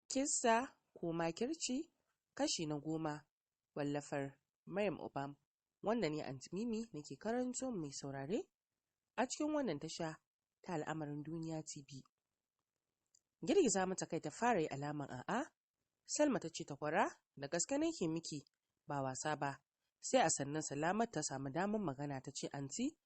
Kissa ko Makirci, kashi na 10, wallafar Maryam Obam, wanda ni Aunty Mimi nake karanto mai saurare a cikin wannan tasha ta Al'amarin Duniya TV. Girgiza mata kai ta fara yi alaman a'a. Salma ta ce, "Takwara, da gaske nake miki, ba wasa ba." Sai a sannan Salamat ta samu damar magana, ta ce, "Anti,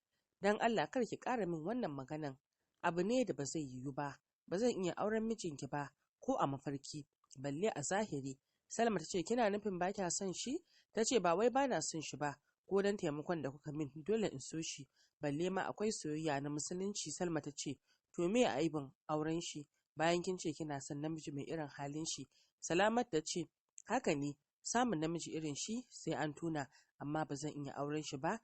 dan Allah kar ki ƙara min wannan maganan. Abu ne da ba zai yiwu ba, ba zan iya auren mijinki ba ko a mafarki, balle a zahiri." Salma ta ce, "Kina nufin ba kya son shi?" Ta ce, "Ba wai ba na son shi ba, ko don taimakon da kuka min dole in so shi, balle ma akwai soyayya na Musulunci." Salma ta ce, "To me aibin auren shi, bayan kin ce kina son namiji mai irin halin shi?" Salamat ta ce, "Haka ne, samun namiji irin shi sai an tuna, amma ba zan iya auren shi ba.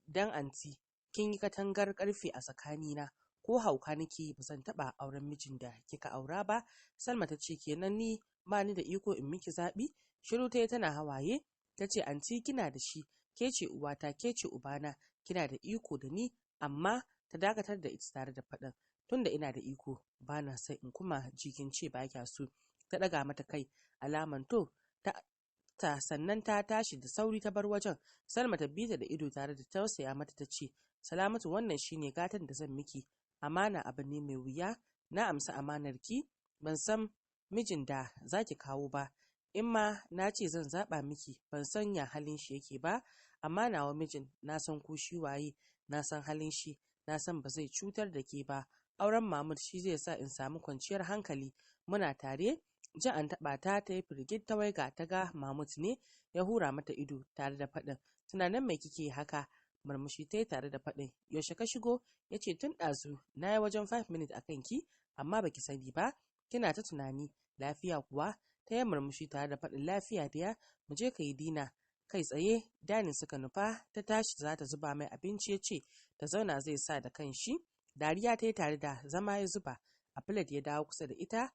Dan anti, kin yi katangar karfe a tsakanina. Ko hauka nake, ba zan taba auren mijin da kika aura ba." Salma ta ce, "Kenan ni ba ni da iko in miki zaɓi?" Shiru ta tana hawaye. Ta ce, "Anti, kina da shi. Ke ce uwata, ke ce ubana, kina da iko da ni, amma..." Ta dakatar da ita tare da faɗin, "Tunda ina da iko, ba na son in kuma jikin ce ba kya so." Ta ɗaga mata kai alaman to ta, sannan ta tashi da sauri ta bar wajen. Salma ta bi ta da ido tare da tausaya mata, ta ce, "Salamatu, wannan shine gatan da zan miki. Amana abu ne mai wuya. Na amsa amanar ki. Ban san mijin da zaki kawo ba. In ma na ce zan zaba miki, ban san ya halin shi yake ba. Amma nawa mijin, na san ko shi waye, na san halin shi, na san ba zai cutar da ke ba. Auren Mahmud shi zai sa in samu kwanciyar hankali muna tare." Jin an taɓa ta, ta yi firgit, ta waiga ta ga Mahmud ne. Ya hura mata ido tare da faɗin, "Tunanin mai kike haka?" Murmushi ta yi tare da faɗin, "Yaushe ka shigo?" Ya ce, "Tun ɗazu. Na yi wajen 5 minutes a kanki, amma baki sani ba. Kina ta tunani, lafiya kuwa?" Ta yi murmushi tare da faɗin, "Lafiya diya, mu je ka yi dinner." Kai tsaye dining suka nufa. Ta tashi za ta zuba mai abinci, ya ce ta zauna, zai sa da kanshi. Dariya ta yi tare da zama. Ya zuba a plate, ya dawo kusa da ita,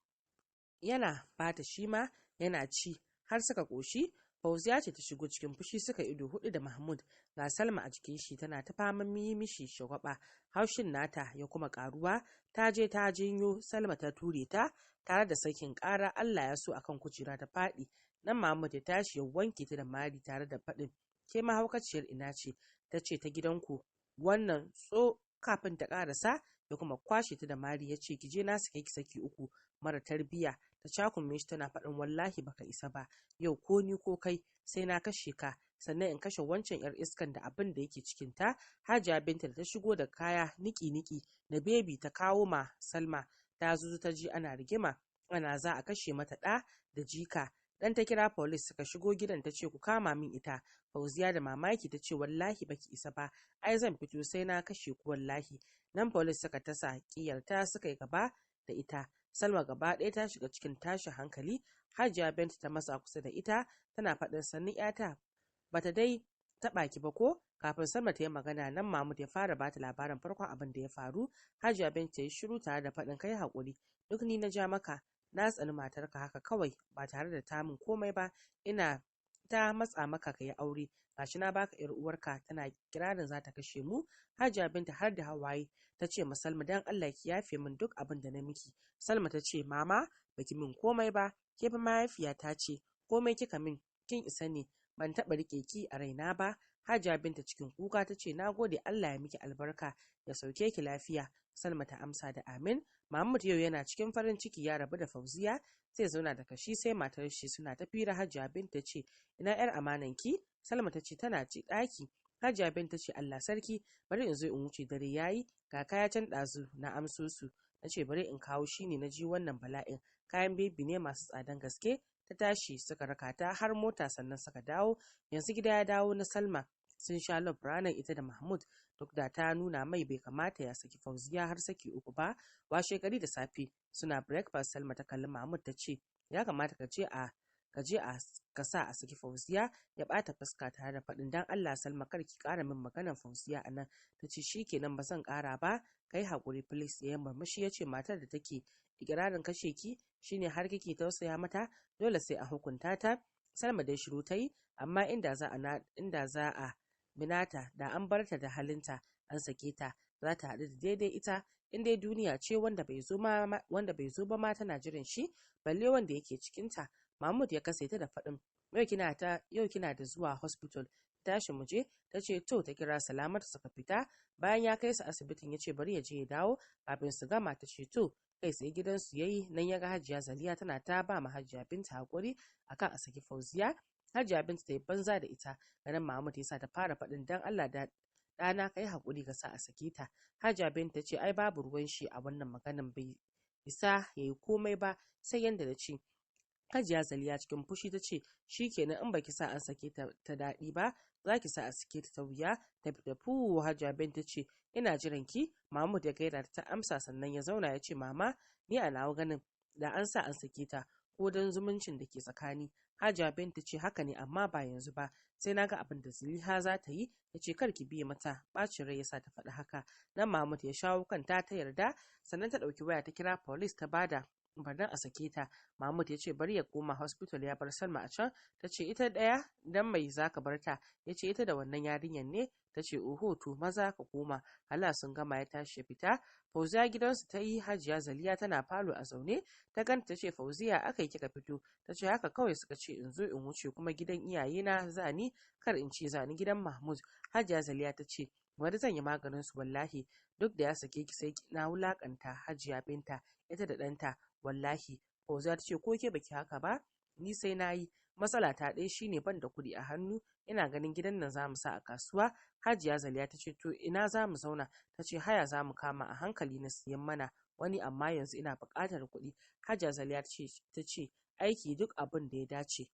yana bata, shi ma yana ci har suka koshi. Fauziya ce ta shigo cikin fushi, suka ido hudu da Mahmud. Ga Salma a jikin shi tana ta faman yi mishi shagwaba. Haushin nata ya kuma karuwa. Ta je ta jinyo Salma, ta ture ta tare da sakin kara Allah ya so akan kujera ta faɗi. Nan Mahmud ya tashi ya wanke ta da mari tare da faɗin, "Ke mahaukaciyar ina ce?" Ta ce, "Ta gidanku wannan tso." Kafin ta karasa, ya kuma kwashe ta da mari, ya ce, "Ki je, na sake ki saki uku, mara tarbiya." Ta cakume shi tana faɗin, "Wallahi baka isa ba. Yau ko ni ko kai, sai na kashe ka, sannan in kashe wancan yar iskan da abin da yake cikin ta." Hajiya Binta da ta shigo da kaya niki niki na baby ta kawo ma Salma, ta zo ta ji ana rigima, ana za a kashe mata ɗa da jika. Dan ta kira police suka shigo gidan, ta ce, "Ku kama min ita." Fauziya da mamaki ta ce, "Wallahi baki isa ba. Ai zan fito sai na kashe ku, wallahi." Nan police suka tasa kiyarta suka yi gaba da ita. Salma gaba ɗaya ta shiga cikin tashin hankali. Hajiya Binta ta matsa kusa da ita tana faɗin, "Sannu yata, bata dai taɓa ki ba ko?" Kafin Salma ta yi magana, nan Mahmud ya fara bata labarin farkon abin da ya faru. Hajiya Binta ta yi shiru tare da faɗin, "Kai haƙuri, duk ni na ja maka. Na tsani matarka haka kawai ba tare da ta min komai ba. Ina ta matsa maka ka yi aure, gashi na baka yar uwarka tana kirarin za ta kashe mu." Hajiya Binta har da hawaye ta ce ma Salma, "Dan Allah ki yafe min duk abin da na miki." Salma ta ce, "Mama, baki min komai ba. Ke fa mahaifiyata ce, komai kika min kin isa ne. Ban taɓa rike ki a raina ba." Hajiya Binta cikin kuka ta ce, "Na gode, Allah ya miki albarka, ya sauke ki lafiya." Salma ta amsa da amin. Mahmud yau yana cikin farin ciki, ya rabu da Fauziya, zai zauna da kashi sai matar shi, suna ta fira. Hajiya Binta ce, "Ina yar amanan ki?" Salma ta ce, "Tana ci ɗaki." Hajiya Binta ce, "Allah sarki, bari in zo in wuce, dare yayi. Ga kaya can ɗazu na amso su, na ce bari in kawo, shine na ji wannan bala'in. Kayan baby ne masu tsadan gaske." Ta tashi suka raka ta har mota, sannan suka dawo. Yanzu gida ya dawo na Salma. Sun sha love ranar ita da Mahmud, duk da ta nuna mai bai kamata ya saki Fauziya har saki uku ba. Washe gari da safe suna breakfast, Salma ta kalli Mahmud ta ce, "Ya kamata ka je a ka sa a saki Fauziya." Ya bata fuska tare da faɗin, "Dan Allah Salma, kar ki ƙara min maganar Fauziya a nan." Ta ce, "Shikenan, ba zan ƙara ba, kai haƙuri please." Ya murmushi ya ce, "Matar da take ikirarin kashe ki shine har kike tausaya mata? Dole sai a hukunta ta." Salma dai shiru ta yi, amma inda za a binata da an barta da halinta an sake ta, za ta haɗu da daidai ita. In dai duniya ce wanda bai zo ba ma tana jiran shi, balle wanda yake cikinta. Mahmud ya kasa ta da faɗin, yau kina da zuwa hospital, tashi mu je. Ta ce to. Ta kira Salamatu suka fita. Bayan ya kai su asibitin ya ce bari ya je ya dawo kafin su gama. Ta ce to. Kai sai gidansu yayi, nan ya ga Hajiya Zaliya tana ta ba ma Hajiya Binta hakuri akan a saki Fauziya. Hajiya Binta ta yi banza da ita. Ganin Mahmud yasa ta fara faɗin, dan Allah da ɗana ka yi hakuri ka sa a sake ta. Hajiya Binta ce ai babu ruwan shi a wannan maganan, bai isa ya yi komai ba sai yanda da ce. Hajiya Zaliya cikin fushi ta ce shikenan, in baki sa an sake ta ta daɗi ba, za ki sa a sake ta ta wuya. Ta fita fu. Hajiya Binta ce ina jiran ki. Mahmud ya gaida ta amsa, sannan ya zauna ya ce mama, ni a nawa ganin da an sa an sake ta ko don zumuncin da ke tsakani. Hajiya Binta ce haka ne, amma ba yanzu ba, sai na ga abin da Zuliha za ta yi. Ya ce kar ki biye mata, bacin rai yasa ta faɗi haka. Nan Mahmud ya shawo kanta ta yarda, sannan ta ɗauki waya ta kira police ta bada umarnin a sake ta. Mahmud ya ce bari ya koma hospital, ya bar Salma a can. Ta ce ita ɗaya dan mai zaka bar ta? Ya ce ita da wannan yarinyar ne. Ta ce oho, to maza ka koma. Hala sun gama ya tashi ya fita. Fauziya gidansu ta yi. Hajiya Zaliya tana falo a zaune, ta ganta ta ce Fauziya, aka yi kika fito? Ta ce haka kawai suka ce in zo in wuce, kuma gidan iyayena zani, kar in ce zani gidan Mahmud. Hajiya Zaliya ta ce bari zan yi maganin su, wallahi duk da ya sake ki sai na wulakanta Hajiya Binta, ita da ɗanta wallahi. Fauziya ta ce ko ke baki haka ba, ni sai na yi. Matsala ta ɗaya shine ban da kuɗi a hannu, ina ganin gidan nan zamu sa a kasuwa. Hajiya Zaliya ta ce to ina zamu zauna? Ta ce haya zamu kama a hankali na siyan mana wani, amma yanzu ina buƙatar kuɗi. Hajiya Zaliya ta ce aiki duk abin da ya dace.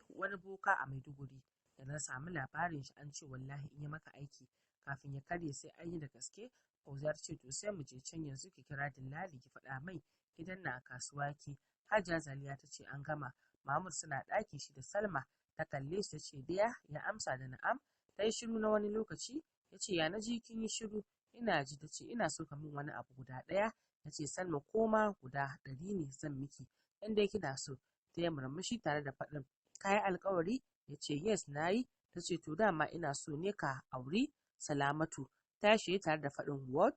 Wani boka a Maiduguri da na samu labarin shi, an ce wallahi in yi maka aiki kafin ya karye sai an yi da gaske. Fauziya ta ce to sai mu je can yanzu, ki kira dillali ki faɗa mai gidan na a kasuwa ki. Hajiya Zaliya ta ce an gama. Mahmud suna ɗaki shi da Salma, ta kalle shi ta ce daya, ya amsa da na'am. Ta yi shiru na wani lokaci, ya ce ya na ji kin yi shiru? Ina ji. Ta ce ina so ka min wani abu guda ɗaya. Ta ce Salma, koma guda 100 ne zan miki in dai kina so. Ta yi murmushi tare da faɗin ka yi alkawari? Ya ce yes na yi. Ta ce to dama ina so ne ka auri Salamatu. Tashi tare da faɗin what?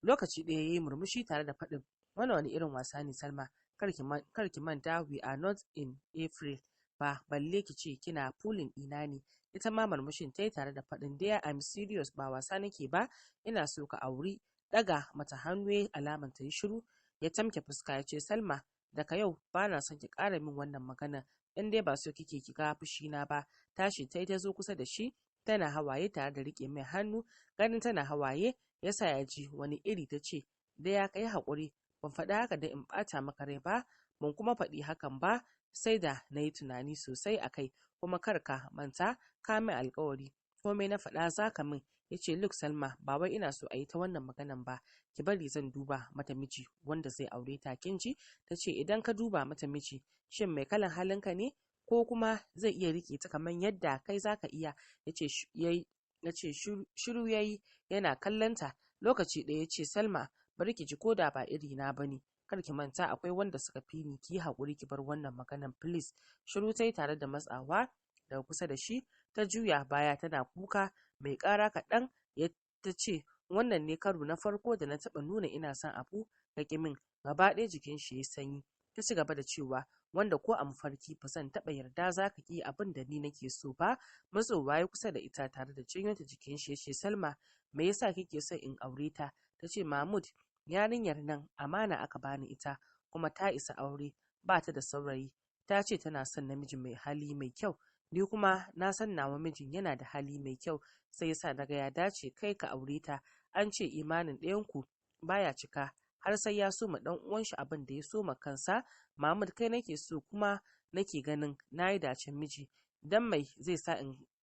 Lokaci ɗaya ya yi murmushi tare da faɗin wannan wani irin wasa ne Salma, kar ki manta we are not in April ba, balle ki ce kina pulling ɗina ne. Ita ma murmushin ta yi tare da faɗin dear, I'm serious, ba wasa nake ba, ina so ka auri. Ɗaga mata hannu alaman ta yi shiru, ya tamke fuska ya ce Salma, daga yau ba na son ki ƙara min wannan magana in dai ba so kike ki ga fushi na ba. Tashi ta yi ta zo kusa da shi tana hawaye tare da riƙe mai hannu. Ganin tana hawaye yasa ya ji wani iri. Ta ce da ya kai haƙuri, ban faɗi haka da in ɓata maka rai ba, ban kuma faɗi hakan ba sai da na yi tunani sosai a kai, kuma kar ka manta ka min alƙawari, komai na faɗa za ka min. Ya ce look Salma, ba wai ina so a yi ta wannan maganan ba, ki bari zan duba mata miji wanda zai aure ta, kin ji? Ta ce idan ka duba mata miji, shin mai kalan halinka ne ko kuma zai iya rike ta kamar yadda kai zaka iya? Ya ce shiru yayi yana kallonta. Lokaci ɗaya ya ce Salma, bari ki ji, ko da ba iri na bane, kar ki manta akwai wanda suka fi ni, ki yi haƙuri ki bar wannan maganan please. Shiru ta yi tare da matsawa daga kusa da shi, ta juya baya tana kuka mai ƙara kaɗan. Ya ta ce wannan ne karo na farko da na taɓa nuna ina son abu ka ƙi min. Gaba ɗaya jikin shi ya sanyi. Ta ci gaba da cewa wanda ko a mafarki ba zan taɓa yarda za ka ƙi abin da ni nake so ba. Matsowa ya kusa da ita tare da janyo ta jikin shi ya ce Salma, me yasa kike son in aure ta? Ta ce Mahmud, yarinyar nan amana aka bani ita, kuma ta isa aure, ba ta da saurayi, ta ce tana son namiji mai hali mai kyau, ni kuma na san nawa mijin yana da hali mai kyau, sai yasa naga ya dace kai ka aure ta. An ce imanin ɗayan ku baya cika har sai ya soma dan uwan shi abin da ya soma kansa. Mahmud, kai nake so kuma nake ganin nayi dacen miji, dan mai zai sa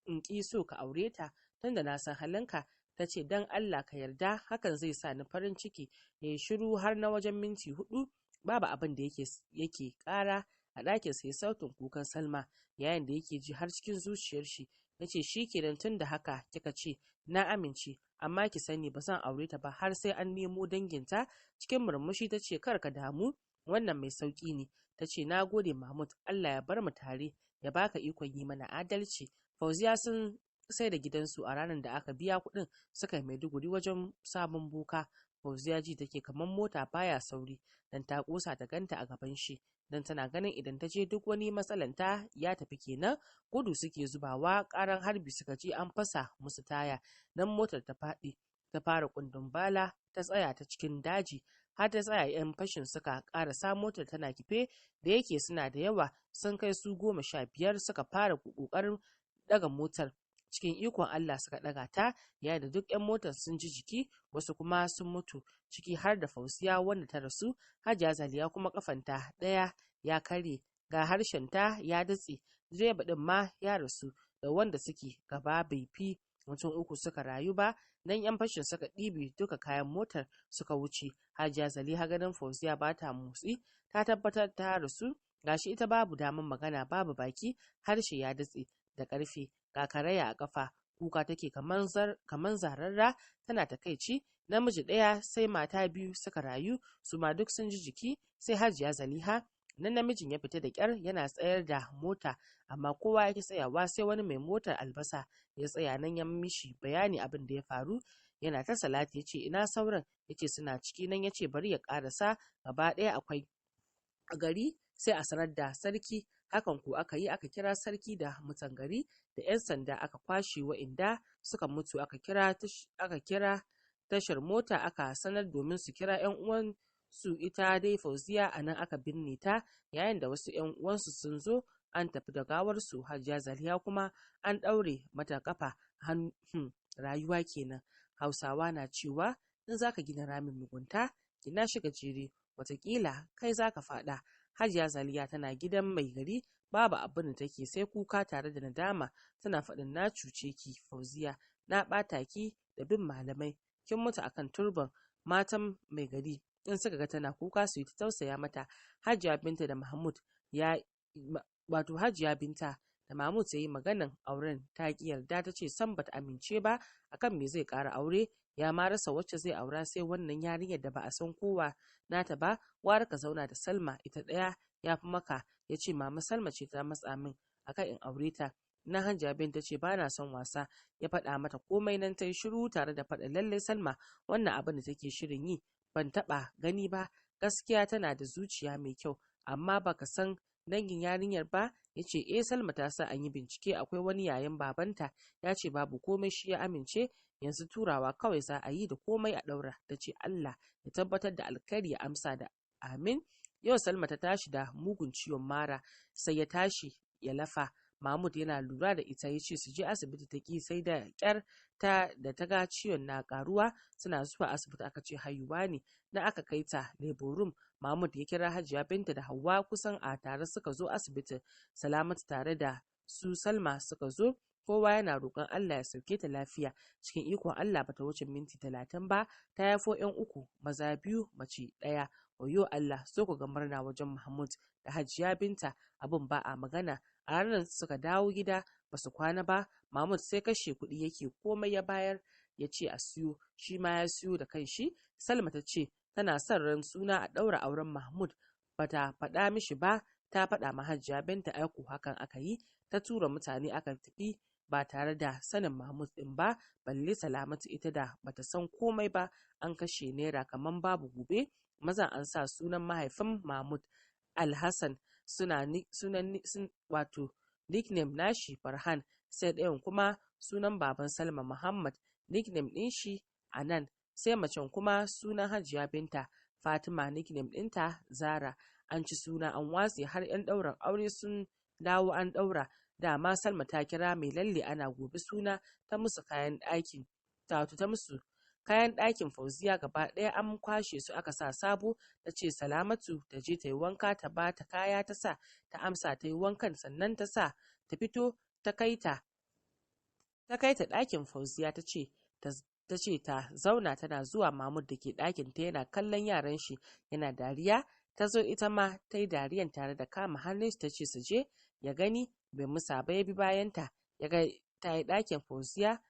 in ki so ka aure ta tunda na san halinka? Ta ce dan Allah ka yarda, hakan zai sa ni farin ciki. Ya yi shiru har na wajen minti 4, babu abin da yake ƙara a ɗakin sai sautin kukan Salma yayin da yake ji har cikin zuciyar shi. Ya ce shi kenan, tun da haka kika ce na amince, amma ki sani ba zan aure ta ba har sai an nemo danginta. Cikin murmushi ta ce kar ka damu, wannan mai sauki ne. Ta ce na gode Mahmud, Allah ya bar mu tare, ya baka ikon yi mana adalci. Fauziya sun sai da gidansu a ranar da aka biya kuɗin suka yi Maiduguri wajen sabon boka. Fauziya ji take kamar mota baya sauri, dan ta kosa ta ganta a gaban shi, dan tana ganin idan ta je duk wani matsalanta ya tafi kenan. Gudu suke zubawa, karan harbi suka ji an fasa musu taya, dan motar ta faɗi ta fara kundin bala, ta tsaya ta cikin daji har ta tsaya. Yan fashin suka karasa motar tana kife, da yake suna da yawa, sun kai su 15, suka fara kokarin daga motar. Cikin ikon Allah suka daga ta, yayin da duk 'yan motar sun ji jiki, wasu kuma sun mutu, ciki har da Fausiya wanda ta rasu. Hajiya Zaliya kuma kafanta ɗaya ya karye, ga harshenta ya datse, direba ɗin ma ya rasu, da wanda suke gaba bai fi mutum uku suka rayu ba. Dan 'yan fashin suka ɗibe duka kayan motar suka wuce. Hajiya Zaliha ganin Fauziya ba ta motsi, ta tabbatar ta rasu. Gashi ita babu damar magana, babu baki, harshe ya datse da ƙarfe, ga karaya a kafa. Kuka take kaman zararra, tana takaici. Namiji ɗaya sai mata biyu suka rayu, su ma duk sun ji jiki sai Hajiya Zaliha. Nan namijin ya fita da kyar yana tsayar da mota, amma kowa ya ki tsayawa, sai wani mai motar albasa ya tsaya. Nan ya mishi bayani abin da ya faru, yana ta salati. Ya ce ina sauran? Ya ce suna ciki. Nan ya ce bari ya karasa gaba ɗaya, akwai a gari, sai a sanar da sarki. Hakan ko aka yi, aka kira sarki da mutan gari da 'yan sanda, aka kwashe wa'inda suka mutu, aka kira tashar mota aka sanar domin su kira 'yan uwan su. Ita dai Fauziya a nan aka binne ta, yayin da wasu 'yan uwansu sun zo an tafi da gawarsu. Hajiya Zaliya kuma an ɗaure mata kafa. Rayuwa kenan. Hausawa na cewa in zaka gina ramin mugunta, gina shi gajere, watakila kai zaka faɗa. Hajiya Zaliya tana gidan mai gari, babu abin da take sai kuka tare da nadama, tana faɗin na cuce ki Fauziya, na ɓata ki da bin malamai, kin mutu akan turban. Matan mai gari in suka ga tana kuka su yi ta tausaya mata. Hajiya Binta da Mahmud ya wato Hajiya Binta da Mahmud ya yi maganan auren, ta ki yarda, ta ce sam bata amince ba. Akan me zai ƙara aure? Ya ma rasa wacce zai aura sai wannan yarinyar da ba a san kowa nata ba? Gwara ka zauna da Salma ita ɗaya ya fi maka. Ya ce mama, Salma ce ta matsa min akan in aure ta. Na Hajiya Binta ce ba na son wasa. Ya faɗa mata komai, nan ta yi shiru tare da faɗa lallai Salma wannan abin da take shirin yi ban taɓa gani ba, gaskiya tana da zuciya mai kyau, amma baka san dangin yarinyar ba? Ya ce eh, Salma ta sa an yi bincike, akwai wani yayan babanta, ya ce babu komai, shi ya amince, yanzu turawa kawai za a yi da komai a ɗaura. Ta ce Allah ya tabbatar da alkhairi. Ya amsa da amin. Yau Salma ta tashi da mugun ciwon mara, sai ya tashi ya lafa. Mahmud yana lura da ita, ya ce su je asibiti, ta ki, sai da kyar ta da ta ga ciwon na karuwa. Suna zuwa asibiti aka ce haihuwa ne, na aka kai ta labor room. Mahmud ya kira Hajiya Binta da Hauwa, kusan a tare suka zo asibitin. Salamatu tare da su Salma suka zo, kowa yana roƙon Allah ya sauke ta lafiya. Cikin ikon Allah bata wuce minti 30 ba ta haifo 'yan uku, maza biyu, mace ɗaya. Wayo Allah, so ku ga murna wajen Mahmud da Hajiya Binta, abin ba a magana. A ranar suka dawo gida, ba su kwana ba, Mahmud sai kashe kuɗi yake, komai ya bayar ya ce a siyo, shi ma ya siyo da kanshi. Salma ta ce tana son ran suna a ɗaura auren Mahmud, bata faɗa mishi ba, ta faɗa ma Hajiya Binta. Aiko hakan aka yi, ta tura mutane aka tafi ba tare da sanin Mahmud ɗin ba, balle Salamatu ita da bata san komai ba. An kashe naira kaman babu gobe. Mazan an sa sunan mahaifin Mahmud Alhassan, suna sunan wato nickname nashi Farhan, sai ɗayan kuma sunan baban Salma Muhammad, nickname ɗin shi Anan, sai macen kuma sunan Hajiya Binta Fatima, nickname ɗinta Zara. An ci suna an watse, har 'yan ɗaurin aure sun dawo an ɗaura. Dama Salma ta kira mai lalle, ana gobe suna ta musu kayan ɗakin ta musu kayan ɗakin Fauziya gaba ɗaya an kwashe su aka sa sabo. Ta ce Salamatu ta je ta yi wanka, ta ba ta kaya ta sa, ta amsa ta yi wankan, sannan ta sa ta fito, ta kai ta ɗakin Fauziya, ta ce ta zauna. Tana zuwa, Mahmud da ke ɗakin ta yana kallon yaran shi yana dariya. Ta zo ita ma ta yi dariyan tare da kama hannun shi, ta ce su je ya gani. Bai musa ba, ya bi bayanta, ya ga ta yi ɗakin Fauziya.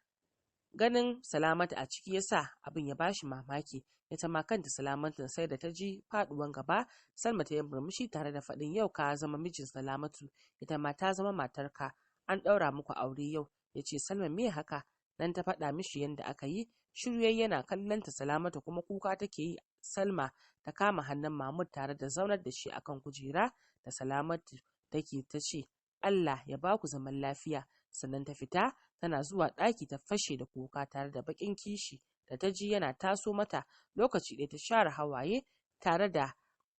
Ganin Salamatu a ciki ya sa abin ya bashi mamaki. Ita ma kanta Salamatu sai da ta ji faduwan gaba. Salma ta yi murmushi tare da faɗin yau ka zama mijin Salamatu, ita ma ta zama matarka, an ɗaura muku aure yau. Ya ce Salma, me haka? Nan ta faɗa mishi yadda aka yi. Shiru yayi yana kallon ta. Salamatu kuma kuka take yi. Salma ta kama hannun Mahmud tare da zaunar da shi akan kujera da Salamatu take, ta ce, "Allah ya ba ku zaman lafiya." Sannan ta fita. Tana zuwa ɗaki ta fashe da kuka tare da baƙin kishi da ta ji yana taso mata. Lokaci ɗaya ta share hawaye tare da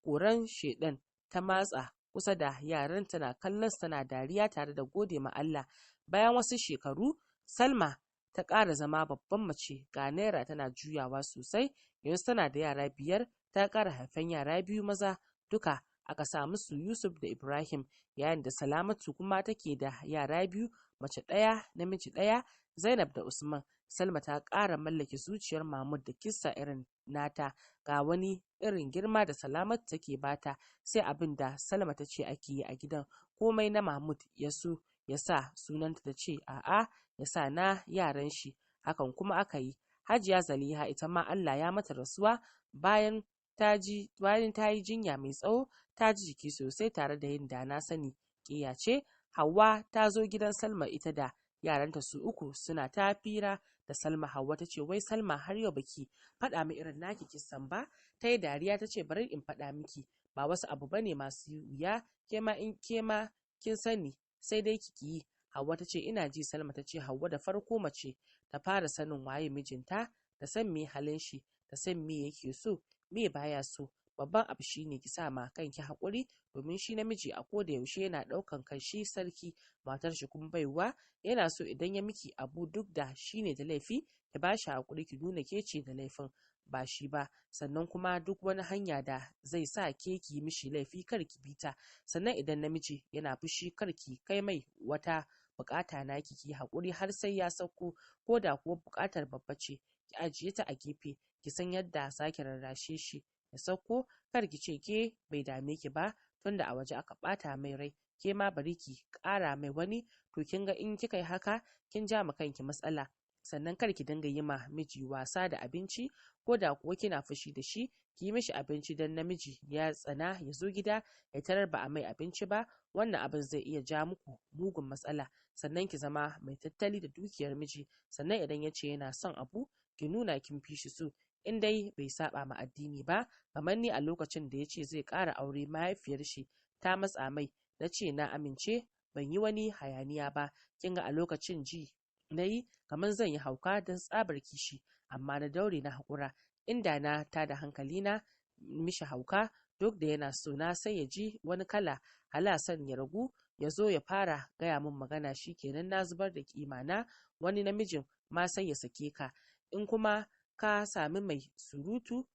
koran shedan. Ta matsa kusa da yaran tana kallon, tana dariya tare da gode ma Allah. Bayan wasu shekaru, Salma ta ƙara zama babban mace, ga naira tana juyawa sosai. Yanzu tana da yara 5, ta ƙara haifan yara 2 maza, duka aka sa musu Yusuf da Ibrahim, yayin da Salamatu kuma take da yara 2, mace ɗaya namiji ɗaya, Zainab da Usman. Salma ta ƙara mallake zuciyar Mahmud da kissa irin nata, ga wani irin girma da Salamatu take bata, sai abin da Salma ta ce ake yi a gidan. Komai na Mahmud ya so ya sa sunanta, ta ce a'a, ya sa na yaran shi, hakan kuma aka yi. Hajiya Zaliha ita ma Allah ya mata rasuwa bayan ta yi jinya mai tsawo, ta ji jiki sosai tare da yin da na sani ƙiya ce. Hauwa ta zo gidan Salma ita da yaranta su 3, suna ta fira da Salma. Hauwa ta ce, "Wai Salma, har yau baki faɗa min irin naki kissan ba?" Ta yi dariya ta ce, "Bari in faɗa miki, ba wasu abu bane masu wuya, ke ma in ke ma kin sani, sai dai kiki yi." Hauwa ta ce, "Ina ji." Salma ta ce, "Hauwa, da farko mace ta fara sanin waye mijinta, ta san me halin shi, ta san me yake so, me baya so. Babban abu shine ki sa ma kanki hakuri, domin shi namiji a koda yaushe yana daukan kan shi sarki, matar shi kuma baiwa. Yana so idan ya miki abu, duk da shine da laifi, ki bashi hakuri, ki nuna ke ce da laifin ba shi ba. Sannan kuma duk wani hanya da zai sa ke ki mishi laifi, kar ki bita. Sannan idan namiji yana fushi, kar ki kai mai wata bukata naki, ki hakuri har sai ya sauko, ko da kuwa bukatar babba ce, ki ajiye ta a gefe, ki san yadda zaki rarrashe shi ya sauko. Kar ki ce ke bai dame ki ba, tunda a waje aka bata mai rai, ke ma bari ki kara mai wani. To kin ga in kika yi haka, kin ja ma kanki matsala. Sannan kar ki dinga yi ma miji wasa da abinci, ko da kuwa kina fushi da shi, ki yi mishi abinci, don namiji ya tsana ya zo gida ya tarar ba a mai abinci ba. Wannan abin zai iya ja muku mugun matsala. Sannan ki zama mai tattali da dukiyar miji. Sannan idan ya ce yana son abu, ki nuna kin fi shi so, in dai bai saba ma addini ba. Kamar ni, a lokacin da ya ce zai ƙara aure, mahaifiyar shi ta matsa mai, na ce na amince, ban yi wani hayaniya ba. Kin ga a lokacin ji na yi kamar zan yi hauka don tsabar kishi, amma na daure na haƙura. Inda na tada hankali na mishi hauka, duk da yana so na, sai ya ji wani kala, hala son ya ragu, ya zo ya fara gaya min magana, shi kenan na zubar da kima na. Wani namijin ma sai ya sake ka. In kuma ka sami mai surutu,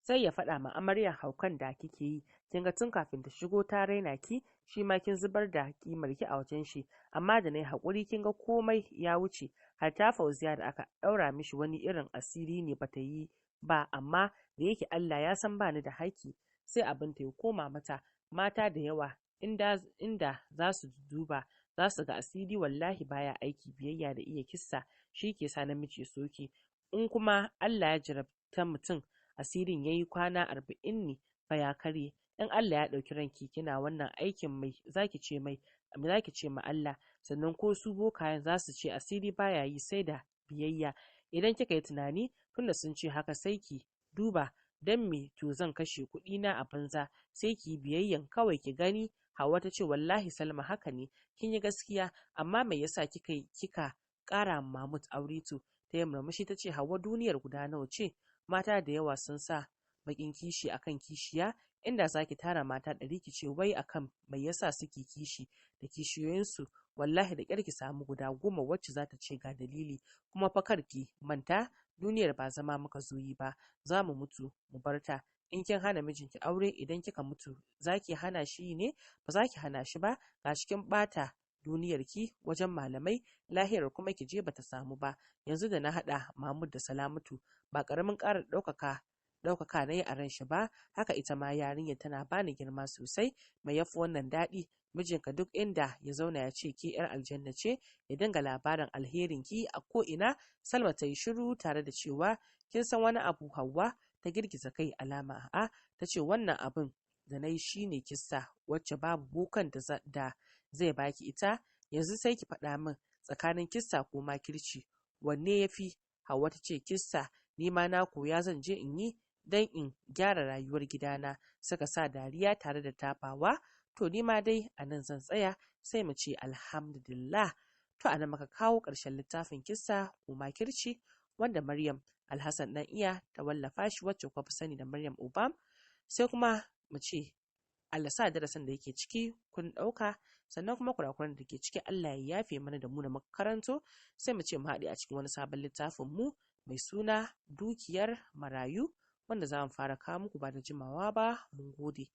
sai ya faɗa ma amaryar haukan da kike yi. Kin ga tun kafin ta shigo ta raina ki, shi ma kin zubar da kimar ki a wajen shi. Amma da nayi hakuri, kin ga komai ya wuce. Har ta Fauziya da aka ɗaura mishi wani irin asiri ne bata yi ba, amma da yake Allah ya san bani da haƙƙi, sai abin ta ya koma mata. Mata da yawa inda za su duba, za su ga asiri wallahi baya aiki. Biyayya da iya kissa shi ke sa namiji soke. In kuma Allah ya jarabta mutum, asirin yayi kwana 40 ne fa ya karye. In Allah ya ɗauki ranki kina wannan aikin, mai zaki ce mai, zaki ce ma Allah? Sannan ko su bokayen za su ce asiri baya yi sai da biyayya. Idan kika yi tunani, tunda sun ce haka, sai ki duba, dan me to zan kashe kuɗi na a banza? Sai ki yi biyayyan kawai ki gani. Hauwa ta ce, "Wallahi Salma, haka ne, kin yi gaskiya, amma me yasa kika ƙara Mahmud aure to?" Ta yi murmushi ta ce, "Hauwa, duniyar guda nawa ce? Mata da yawa sun sa bakin kishi akan kishiya. Inda zaki tara mata 100 ki ce wai akan mai yasa suke kishi da kishiyoyinsu, wallahi da ƙyar ki samu guda 10 wacce za ta ce ga dalili. Kuma fa kar ki manta, duniyar ba zama muka zo yi ba, za mu mutu mu bar ta. In kin hana mijinki aure, idan kika mutu zaki hana shi ne? Ba za ki hana shi ba. Ga cikin bata duniyar ki wajen malamai, lahirar kuma ki je bata samu ba. Yanzu da na haɗa Mahmud da Salamatu, ba ƙaramin ƙara ɗaukaka na yi a ran shi ba. Haka ita ma yarinyar tana bani girma sosai. Mai yafi wannan daɗi? Mijinka duk inda ya zauna ya ce ke yar aljanna ce, ya dinga labarin alherin ki a ko ina." Salma ta yi shiru tare da cewa, "Kin san wani abu, Hauwa?" Ta girgiza kai alama a'a. Ta ce, "Wannan abin da na yi shine kissa wacce babu bokan da zai baki ita. Yanzu sai ki faɗa min, Tsakanin kissa ko makirci, wanne ya fi? Hauwa ta ce, "Kissa, ni ma na koya, zan je in yi don in gyara rayuwar gidana." Suka sa dariya tare da tafawa. To, ni ma dai a nan zan tsaya, sai mu ce alhamdulillah. To, a nan muka kawo ƙarshen littafin Kissa ko Makirci, wanda Maryam Alhassan Dan Iya ta wallafa shi, wacce kuka fi sani da Maryam Obam. Sai kuma mu ce Allah sa darasin da yake ciki kun ɗauka, sannan kuma kurakuran da ke ciki Allah ya yafe mana da mu da muka karanto. Sai mu ce mu haɗe a cikin wani sabon littafin mu mai suna Dukiyar Marayu, wanda za mu fara kawo muku ba da jimawa ba. Mun gode.